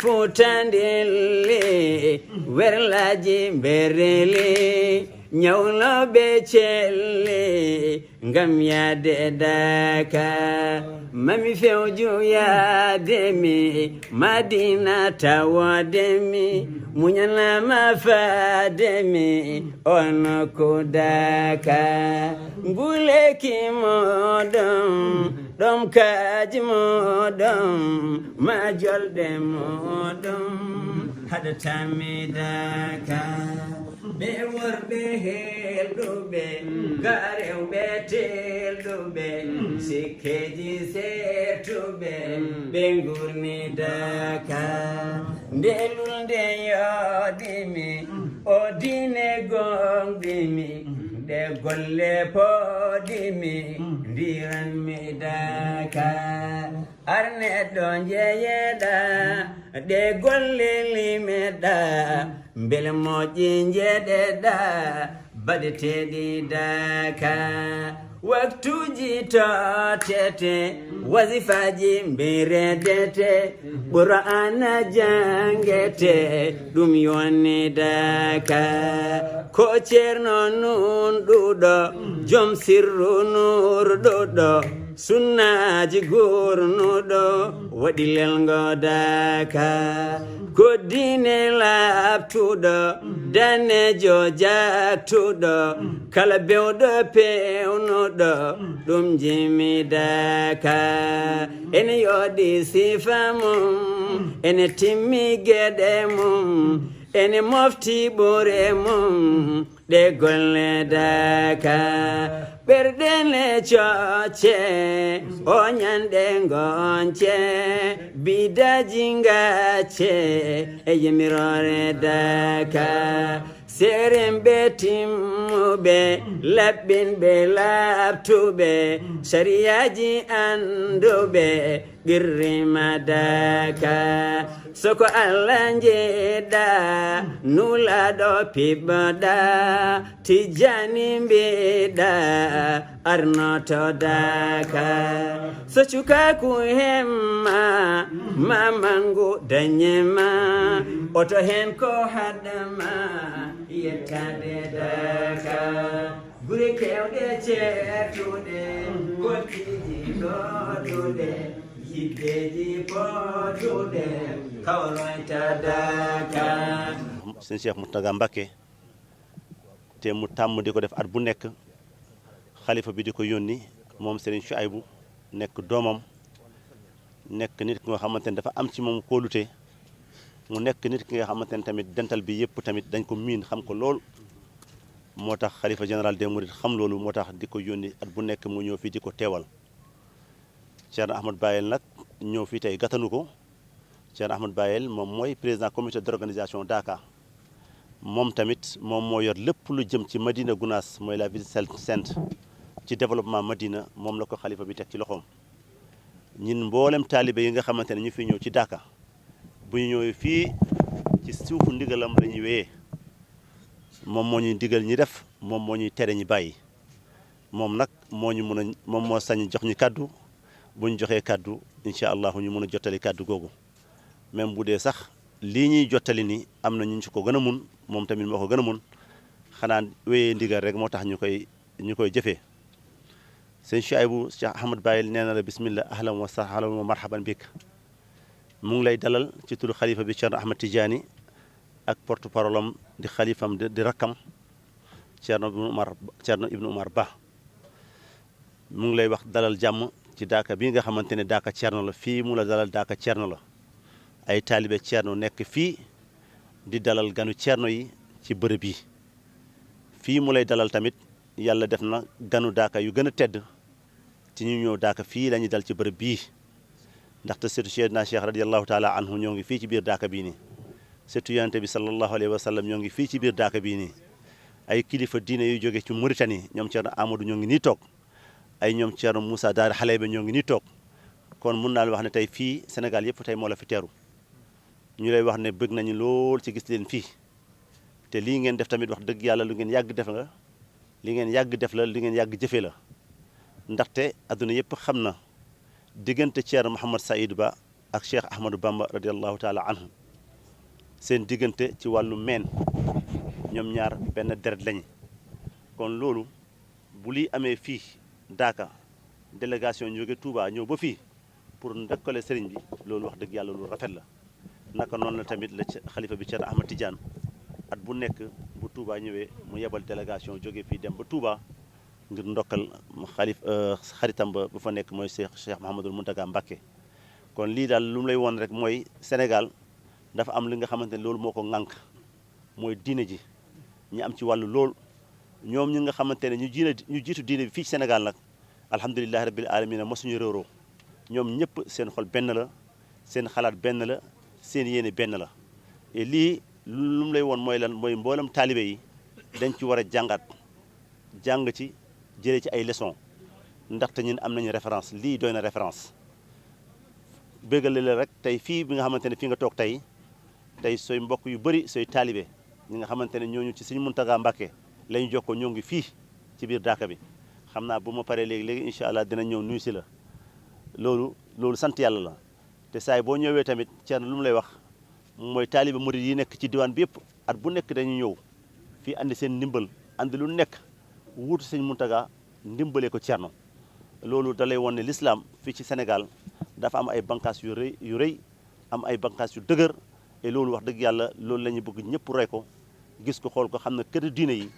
futandili werlaji bereli nyawlo be chelli ngam yade daka mami fewju ya demi madina tawademi munyana mafademi ono kudaka nguleki modom dom kaji modom majolde modom hada tamidaka be worbe heldobe garewbe teldobe sikeji sertobe bengurni daka ndelulde yodimi odine gongdimi de golle podimi ndiran mi daka arne donje yeda de golle limeda mbele moji njededa badetedi daka waktuji totete wazifaji mbiredete qur'ana jangete dum yonni daka ko cerno nun dudo jom sirru nur dudo sunnaji gurnudo wadilel ngodaka ko dine laptudo danejo jaktudo kala bewdo pewnudo dum jimi daka ene yodi sifamum ene timmi gede mum ene mofti bore mum de golle daka berdene choche onyande ngonche bidajingache eyemirore daka serembe timube labbin be labtube shariaji andube girrima daka soko allanjeda nula do pibada tijani mbeda arnoto daka sochuka kuhema mamangu danyema oto hen ko hadama yetade daka gure kewde chetude kotiji dodude yideji podude kawloita daka sëñ Cheikh Mountaga Mbacké te mu tàmm di ko def at bu nekk xalifa bi di ko yónni moom Serigne Chouaïbou nekk doomam nekk nit ki nga xamante ne dafa am ci moom kóolute mu nekk nit ki nga xamante ne tamit dental bi yëpp tamit dañ ko miin xam ko lool moo tax xalifa général des mourides xam loolu moo tax di ko yónni at bu nekk mu ñëw fii di ko teewal Thierno Ahmed Bayel nag ñëw fii tey gàttanu ko Thierno Ahmed Bayel moom mooy président comité d'organisation Daaka moom tamit moom moo yor lépp lu jëm ci Madina Gounass mooy la ville sainte ci développement Madina moom la ko xalifa bi teg ci loxoom ñun mboolem taalibe yi nga xamante ne ñu fi ñëw ci Daaka bu ñu ñëwee fii ci suufu ndigalam la ñuy wéyee moom moo ñuy digal ñi def moom moo ñuy tere ñi bàyyi moom nag moo ñu mën a moom moo sañ jox ñu kàddu bu ñu joxee kàddu incha allah ñu mën a jottali kàddu googu même bu dee sax lii ñuy jottali ni am na ñu ci ko gën a mun moom tamit moo ko gën a mun xanaa wéyee ndigal rek moo tax ñu koy jëfee sëñ Chouaïbou Cheikh Ahmed Bayel nee na la bismillah ahlan wa sahlan wa marhaban bik mu ngi lay dalal ci turu xalifa bi Thierno Ahmed Tidiane ak porte parole am di xalifam di rakkam Thierno Ibnu Umar Ba mu ngi lay wax dalal jàmm ci Daaka bii nga xamante ne Daaka Thierno la fii mu la dalal Daaka Thierno la ay taalibe Thierno nekk fii di dalal ganu Thierno yi ci bërëb yi fii mu lay dalal tamit yàlla def na ganu Daaka yu gën a tedd ci ñu ñëw Daaka fii la ñuy dal ci bërëb bii ndaxte surtout Seydina Cheikh radiallahu taala anhu ñoo ngi fii ci biir Daaka bii nii surtout yonente bi sallallahu alayhi wa sallam ñoo ngi fii ci biir Daaka bii nii ay kilifa diine yu jóge ci Mauritanie ñoom Thierno Amadou ñoo ngi nii toog ay ñoom Thierno Moussa Daara xale ba ñoo ngi nii toog kon mun naa la wax ne tey fii Sénégal yëpp tey moo la fi teeru ñu lay wax ne bëgg nañu lool ci gis leen fii te lii ngeen def tamit wax dëgg yàlla lu ngeen yàgg def la li ngeen yàgg def la li ngeen yàgg jëfe la ndaxte adduna yëpp xam na diggante Thierno Mouhamed Saïd Ba ak Cheikh Ahmadou Bamba radiallahu taala anhu seen diggante ci wàllu meen ñoom ñaar benn deret lañ kon loolu bu liy amee fii Daaka délégation ñu jóge Touba ñëw ba fii pour ndekkale sëriñ bi loolu wax dëgg yàlla lu rafet la naka noonu la tamit la xalifa bi Cheikh Ahmad Tidiane at bu nekk bu Touba ñëwee mu yebal délégation jóge fii dem ba Touba ngir ndokkal xaritam ba bu fa nekk mooy Cheikh Mouhamadul Mountaga Mbacké kon lii daal lu mu lay woon rek mooy Sénégal dafa am li nga xamante ne loolu moo ko ŋànk mooy diine ji ñi am ci wàllu lool ñoom ñi nga xamante ne ñu jiitu diine bi fii ci Sénégal nag alhamdulilahi rabbil alamina mosuñu réeroo ñoom ñëpp seen xol benn la seen xalaat benn la seen yéene benn la et lii lu mu lay woon mooy lan mooy mboolem taalibe yi dañ ci war a jàngaat jàng ci jëlee ci ay leçons ndaxte ñun am nañu référence lii doy na référence béggale la rek tey fii bi nga xamante ne fii nga toog tey sooy mbokk yu bëri sooy taalibe ñi nga xamante ne ñooñu ci Sëriñ Muntaga Mbacké la ñu jokkoo ñoo ngi fii ci biir Daaka bi xam naa bu ma paree léegi incha allah dina ñëw nuyu si la loolu sant yàlla la te saay boo ñëwee tamit Thierno lu mu lay wax mooy taalibe murid yi nekk ci diwaan bi yëpp at bu nekk dañu ñëw fii andi seen ndimbal andi lu nekk wuutu Sëriñ Muntaga ndimbalee ko Thierno loolu da lay won ne l'islam fii ci Sénégal dafa am ay bànqaas yu rëy am ay bànqaas yu dëgër et loolu wax dëgg yàlla loolu la ñu bëgg ñëpp roy ko gis ko xool ko xam ne kër diine yi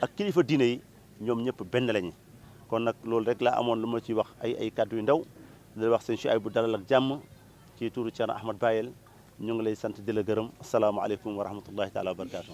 ak kilifa diine yi ñoom ñëpp benn lañu kon nag loolu rek laa amoon lu ma ciy wax ay kàddu yu ndaw di wax sëñ Chouaïbou dalal ak jàmm ci tuuru Thierno Ahmad Bayel ñu ngi lay sant di la gërëm asalaamaaleykum wa rahmatullahi taala wa barakaatu.